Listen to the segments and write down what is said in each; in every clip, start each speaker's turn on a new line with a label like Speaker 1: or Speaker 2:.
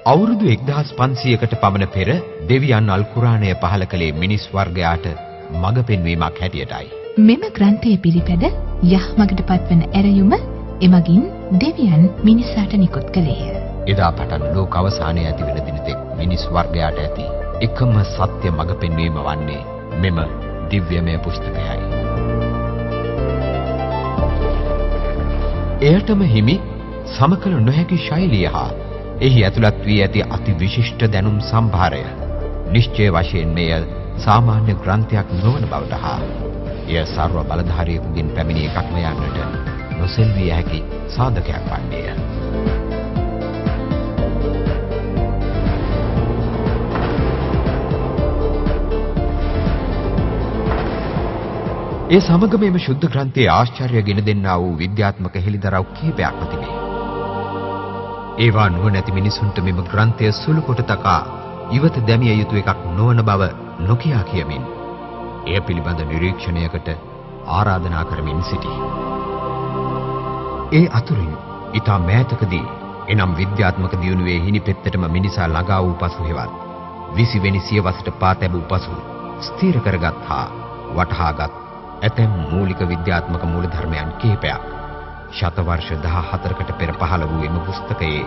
Speaker 1: අවුරුදු 1500කට පමණ පෙර දෙවියන් අල් කුරාණය පහළ කළේ මිනිස් වර්ගයාට මඟ පෙන්වීමක් හැටියටයි.
Speaker 2: මෙම ග්‍රන්ථය පිළිපැද යහමඟට පත්වන ඇරයුම එමගින් දෙවියන් මිනිසාට නිකුත් කළේය.
Speaker 1: එදා පටන් ලෝක අවසානයේ ඇති වෙන දින තෙක් මිනිස් වර්ගයාට ඇති එකම සත්‍ය මඟ පෙන්වීම වන්නේ මෙම දිව්‍යමය පුස්තකයයි. එයටම හිමි සමකල නොහැකි ශෛලිය හා එහි ඇතුළත් වී ඇති අති විශිෂ්ට දැනුම් සම්භාරය නිශ්චය වශයෙන් මෙය සාමාන්‍ය ග්‍රන්ථයක් නොවන බවට හා එය සර්ව බලධාරියෙකුගෙන් පැමිණි එකක්ම යන්නට නොසෙල්විය හැකි සාධකයක් වන්නේය. ඒ සමගම එම ශුද්ධ ග්‍රන්ථයේ ආශ්චර්ය ගෙන දෙන්නා වූ විද්‍යාත්මක හෙළිදරව් කිහිපයක්ම තිබේ. ඒවා නුවණැති මිනිසුන්ට මෙම ග්‍රන්ථය සුළු කොට තකා ඉවත දැමිය යුතු එකක් නොවන බව නොකියා කියමින් එය පිළිබඳ නිරීක්ෂණයකට ආරාධනා කරමින් සිටී. ඒ අතුරින් ඉතා මෑතකදී එනම් විද්‍යාත්මක දියුණුවේ හිණිපෙත්තටම මිනිසා ළඟා වූ පසු හෙවත් 20 වෙනි සියවසට පා තැබූ පසු ස්ථිර කරගත් හා වටහාගත් ඇතැම් මූලික විද්‍යාත්මක මූලධර්මයන් කිහිපයක් ශතවර්ෂ 14කට පෙර පහළ වූ එම පුස්තකයේ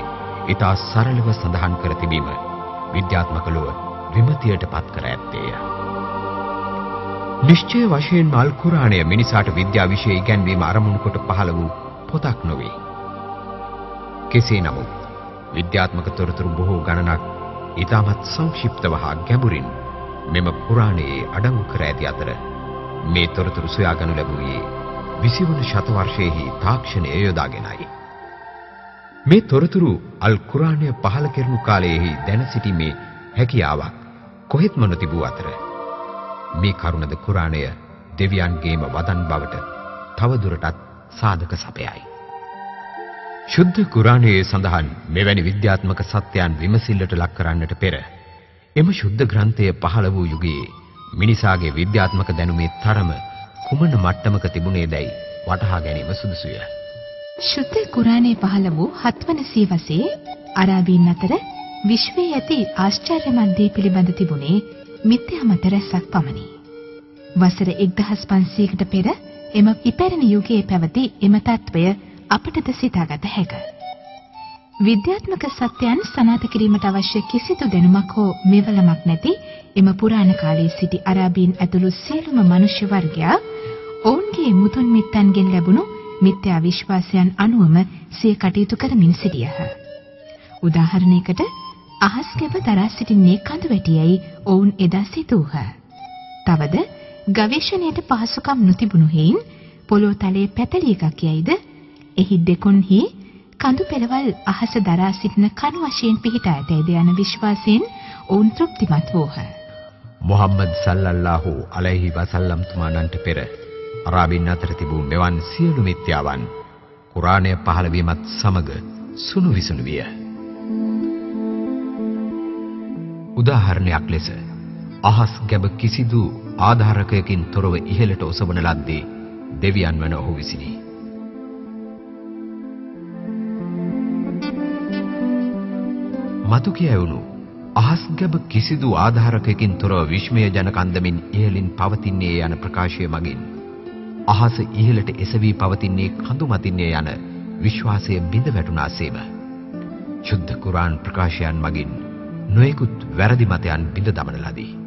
Speaker 1: ඉතා සරලව සඳහන් කර තිබීම විද්‍යාත්මක ලොව විමතියට පත් කර ඇත්තේය. නිශ්චය වශයෙන්ම අල් කුරාණය මිනිසාට විද්‍යා විෂය ඉගැන්වීම අරමුණු කොට පහළ වූ පොතක් නොවේ. කෙසේ නමුත් විද්‍යාත්මක තොරතුරු බොහෝ ගණනක් ඉතාමත් සංක්ෂිප්තව හා ගැඹුරින් මෙම කුරාණයේ අඩංගු කර ඇති අතර මේ තොරතුරු සොයා ගනු ලැබුවේ 20 වන ශතවර්ෂයේහි තාක්ෂණය යොදාගෙනයි. මේ තොරතුරු අල් කුරාණය පහළ කෙරුණු කාලයේහි දැන සිටීමේ හැකියාවක් කොහෙත්ම නොතිබූ අතර මේ කරුණද කුරාණය දෙවියන්ගේම වදන් බවට තවදුරටත් සාධක සපයයි. ශුද්ධ කුරාණයේ සඳහන් මෙවැනි විද්‍යාත්මක සත්‍යයන් විමසිල්ලට ලක් කරන්නට පෙර එම ශුද්ධ ග්‍රන්ථය පහළ වූ යුගයේ මිනිසාගේ විද්‍යාත්මක දැනුමේ තරම කුමන මට්ටමක තිබුණේදැයි වටහා ගැනීම සුදුසුය.
Speaker 2: ශුද්ධ කුරාණයේ පහළ වූ 7 වන සියවසේ අරාබීන් අතර විශ්වයේ ඇති ආශ්චර්යමත් දේ පිළිබඳ තිබුණේ මිත්‍යා මත රැසක් පමණි. වසර 1500කට පෙර එම ඉපැරණි යුගයේ පැවති එම තත්වය අපටද සිතාගත හැක. විද්‍යාත්මක සත්‍යයන් සනාථ කිරීමට අවශ්‍ය කිසිදු දැනුමක් හෝ මෙවලමක් නැති එම පුරාණ කාලයේ සිටි අරාබීන් ඇතුළු සියලුම මනුෂ්‍ය වර්ගයා ඔවුන්ගේ මුතුන් මිත්තන්ගෙන් ලැබුණු මිත්‍යා විශ්වාසයන් අනුවම සිය කටයුතු කරමින් සිටියහ. උදාහරණයකට අහස් ගැබ දරා සිටින්නේ කඳු වැටියයි ඔවුන් එදා සිතූහ. තවද ගවේෂණයට පහසුකම් නොතිබුණු හේයින් පොළොව තලයේ පැතලි එකක් යයිද එහි දෙකොන්හි කඳු පෙළවල් අහස දරා සිටින කණු වශයෙන් පිහිටා ඇතැයිද යන විශ්වාසයෙන් ඔවුන් තෘප්තිමත් වූහ.
Speaker 1: මුහම්මද් සල්ලල්ලාහු අලයිහි වසල්ලම් තුමාණන්ට පෙර අරාබින් අතර තිබූ මෙවන් සියලු මිත්‍යාවන් කුරාණය පහළ වීමත් සමග සුණු විසුණු විය. උදාහරණයක් ලෙස අහස් ගැබ කිසිදු ආධාරකයකින් තොරව ඉහළට ඔසවන ලද්දේ දෙවියන් වන ඔහු විසිනි. මතු කියවුණු අහස් ගැබ කිසිදු ආධාරකයකින් තොරව විශ්මය ජනක අන්දමින් ඉහළින් පවතින්නේ යන ප්‍රකාශය මගින් අහස ඉහළට එසවී පවතින්නේ කඳු මතින්නේ යන විශ්වාසය බිඳ වැටුණාසේම ශුද්ධ කුරාන් ප්‍රකාශයන් මගින් නොයෙකුත් වැරදි මතයන් බිඳ දමන ලදී.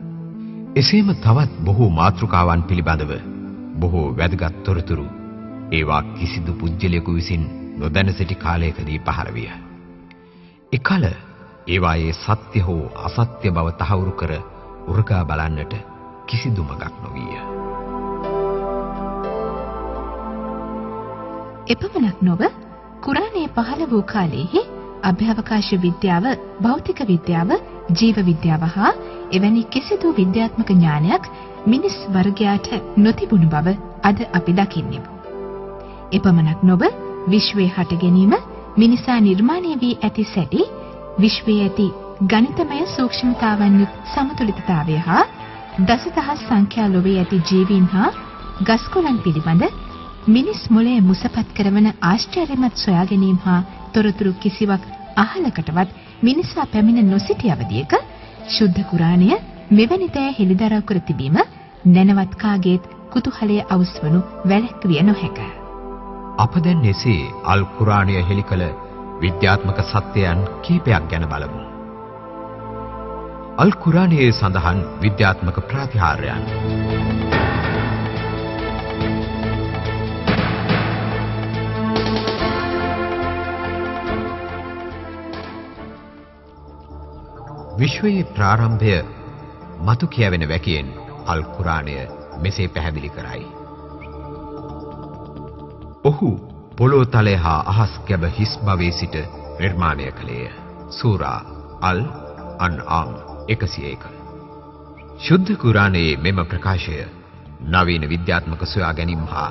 Speaker 1: එසේම තවත් බොහෝ මාතෘකාවන් පිළිබඳව බොහෝ වැදගත් තොරතුරු ඒවා කිසිදු පුජ්‍යලයකු විසින් නොදැන සිටි කාලයකදී පහළ විය. එකල ඒවායේ සත්‍ය හෝ අසත්‍ය බව තහවුරු කර උරගා බලන්නට කිසිදු මඟක් නොවිය.
Speaker 2: එපමණක් නොව කුරාණයේ පහළ වූ කාලයේහි අභ්‍යවකාශ විද්‍යාව, භෞතික විද්‍යාව, ජීව විද්‍යාව හා එවැනි කිසිදු විද්‍යාත්මක ඥානයක් මිනිස් වර්ගයාට නොතිබුණු බව අද අපි දකින්නෙමු. එපමණක් නොව විශ්වයේ හට ගැනීම, මිනිසා නිර්මාණය වී ඇති සැටි, විශ්වයේ ඇති ගණිතමය සූක්ෂමතාවන් යුත් සමතුලිතතාවය හා දසදහස් සංඛ්‍යා ලොවේ ඇති ජීවීන් හා ගස්කොළන් පිළිබඳ මිනිස් මොළය මුසපත් කරවන ආශ්චර්යමත් සොයා ගැනීම හා තොරතුරු කිසිවක් අහලකටවත් මිනිසා පැමිණ නොසිටි අවධියක ශුද්ධ කුරාණය මෙවැනි දෑ හෙළිදරව් කර තිබීම නැනවත් කාගේත් කුතුහලය අවුස්වනු වැළැක්විය නොහැක.
Speaker 1: අප දැන් එසේ අල් කුරාණය හෙළි කළ විද්‍යාත්මක සත්‍යයන් කීපයක් ගැන බලමු. අල් කුරාණයේ සඳහන් විද්‍යාත්මක ප්‍රතිහාරයන්. විශ්වයේ ප්‍රාරම්භය මතු කියවෙන වැකියෙන් අල් කුරාණය මෙසේ පැහැදිලි කරයි. ඔහු පොළොව තලය හා අහස් ගැබ හිස් භවයේ සිට නිර්මාණය කළේය. සූරා අල් අන්ආම් 101. ශුද්ධ කුරාණයේ මෙම ප්‍රකාශය නවීන විද්‍යාත්මක සොයා ගැනීම හා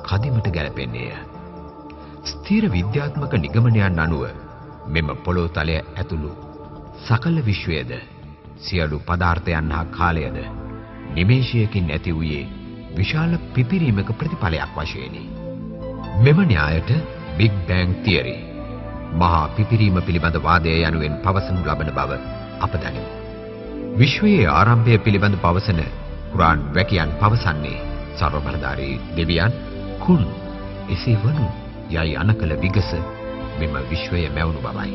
Speaker 1: කදිමට ගැලපෙන්නේය. ස්ථිර විද්‍යාත්මක නිගමනයන් අනුව මෙම පොළොව තලය ඇතුළු සකල විශ්වයද සියලු පදාර්ථයන් හා කාලයද නිමේෂයකින් ඇති වූයේ විශාල පිපිරීමක ප්‍රතිඵලයක් වශයෙනි. මෙම න්‍යායට බිග් බැං තියරි මහා පිපිරීම පිළිබඳ වාදය යනුවෙන් පවසනු ලබන බව අප දනිමු. විශ්වයේ ආරම්භය පිළිබඳ පවසන කුරාන් වැකියන් පවසන්නේ සර්ව බලධාරී දෙවියන් කුන් එසේ වනු යයි අනකල විගස මෙම විශ්වය මැවුණු බවයි.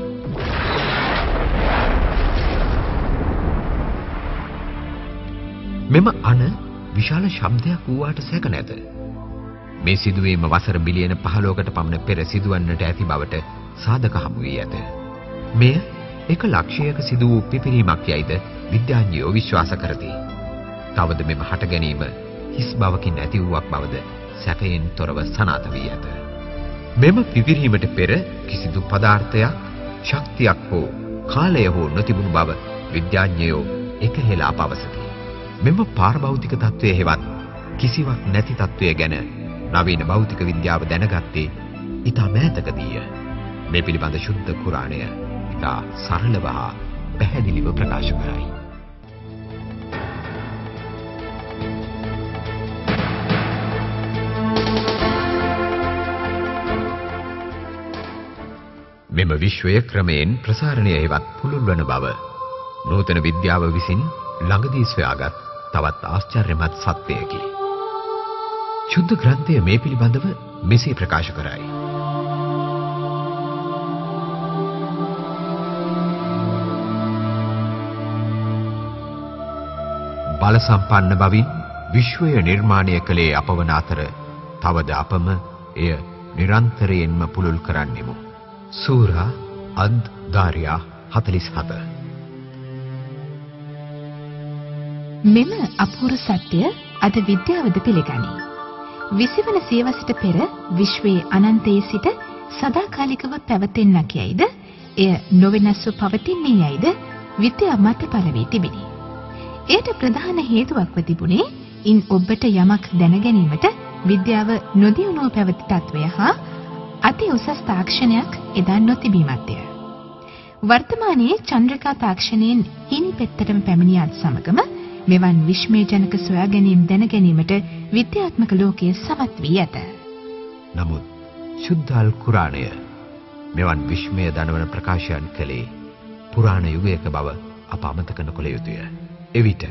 Speaker 1: මෙම අන විශාල ශබ්දයක් වූවාට සැක නැත. මේ සිදුවීම වසර බිලියන 15කට පමණ පෙර සිදුවන්නට ඇති බවට සාධක හමු වී ඇත. මෙය එක ලක්ෂයක සිදු වූ පිපිරීමක් යයිද විද්‍යාඥයෝ විශ්වාස කරති. තවද මෙම හට ගැනීම හිස් බවකින් ඇති වූවක් බවද සැකයෙන් තොරව සනාථ වී ඇත. මෙම පිපිරීමට පෙර කිසිදු පදාර්ථයක්, ශක්තියක් හෝ කාලය හෝ නොතිබුණු බව විද්‍යාඥයෝ එකහෙලා පවසති. මෙම පාරභෞතික තත්ත්වය හෙවත් කිසිවක් නැති තත්ත්වය ගැන නවීන භෞතික විද්‍යාව දැනගත්තේ ඉතා මෑතකදීය. මේ පිළිබඳ ශුද්ධ කුරාණය ඉතා සරලව හා පැහැදිලිව ප්‍රකාශ කරයි. මෙම විශ්වය ක්‍රමයෙන් ප්‍රසාරණය හෙවත් පුළුල් වන බව නූතන විද්‍යාව විසින් ළඟදී සොයාගත් තවත් ආශ්චර්යමත් සත්‍යයකි. ශුද්ධ ග්‍රන්ථය මේ පිළිබඳව මෙසේ ප්‍රකාශ කරයි. බල සම්පන්න බවින් විශ්වය නිර්මාණය කළේ අපවන අතර තවද අපම එය නිරන්තරයෙන්ම පුළුල් කරන්නෙමු. සූරා අද් දාරියා 47.
Speaker 2: මෙම අපූර්ව සත්‍ය අද විද්‍යාවද පිළිගනී. 20 වන සියවසට පෙර විශ්වයේ අනන්තයේ සිට සදාකාලිකව පැවතෙන්නක් යයිද, එය නොවෙනස්ව පවතින්නේ යයිද විද්‍යා මත පළ වී තිබිණි. එයට ප්‍රධාන හේතුවක්ව තිබුණේ ඉන් ඔබට යමක් දැන ගැනීමට විද්‍යාව නොදියුණුව පැවති තත්වය හා අති උසස් තාක්ෂණයක් එදා නොතිබීමත්ය. වර්තමානයේ චන්ද්‍රිකා තාක්ෂණයෙන් හිනි පෙත්තටම පැමිණියත් සමගම මෙවන් විස්මයජනක සොයා ගැනීම දැන ගැනීමට විද්‍යාත්මක ලෝකය සමත් වී ඇත.
Speaker 1: නමුත් ශුද්ධ අල් කුරාණය මෙවන් විස්මය දනවන ප්‍රකාශයන් කළේ පුරාණ යුගයක බව අප අමතක නොකළ යුතුය. එවිට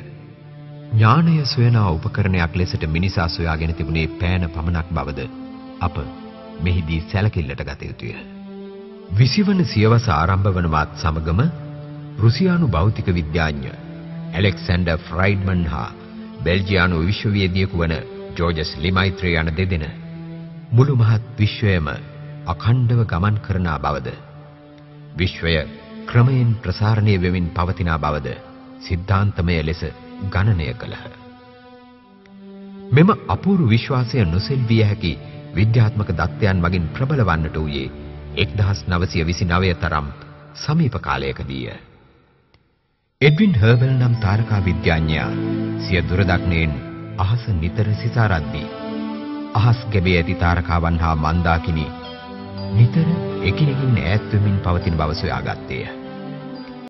Speaker 1: ඥානය සොයන උපකරණයක් ලෙසට මිනිසා සොයාගෙන තිබුණේ පෑන පමණක් බවද අප මෙහිදී සැලකිල්ලට ගත යුතුය. 20 වන සියවස ආරම්භ වනවත් සමගම රුසියානු භෞතික විද්‍යාඥ ඇලෙක්සැන්ඩර් ෆ්‍රයිඩ්මන් හා බෙල්ජියානු විශ්වවේදියෙකු වන ජෝර්ජස් ලිමයිත්‍රේ යන දෙදෙන මුළු මහත් විශ්වයම අඛණ්ඩව ගමන් කරනා බවද විශ්වය ක්‍රමයෙන් ප්‍රසාරණය වෙමින් පවතිනා බවද සිද්ධාන්තමය ලෙස ගණනය කළහ. මෙම අපූර්ව විශ්වාසය නොසෙල්විය හැකි විද්‍යාත්මක දත්තයන් මගින් ප්‍රබල වන්නට වූයේ 1929 තරම් සමීප කාලයකදීය. එඩ්වින් හර්බල් නම් තාරකා විද්‍යාඥයා සිය දුරදක්නයෙන් අහස නිතර සිසාරද්දී අහස් ගැබේ ඇති තාරකාවන් හා මන්දාකිනි නිතර එකිනෙකින් ඈත් වෙමින් පවතින බව සොයාගත්තේය.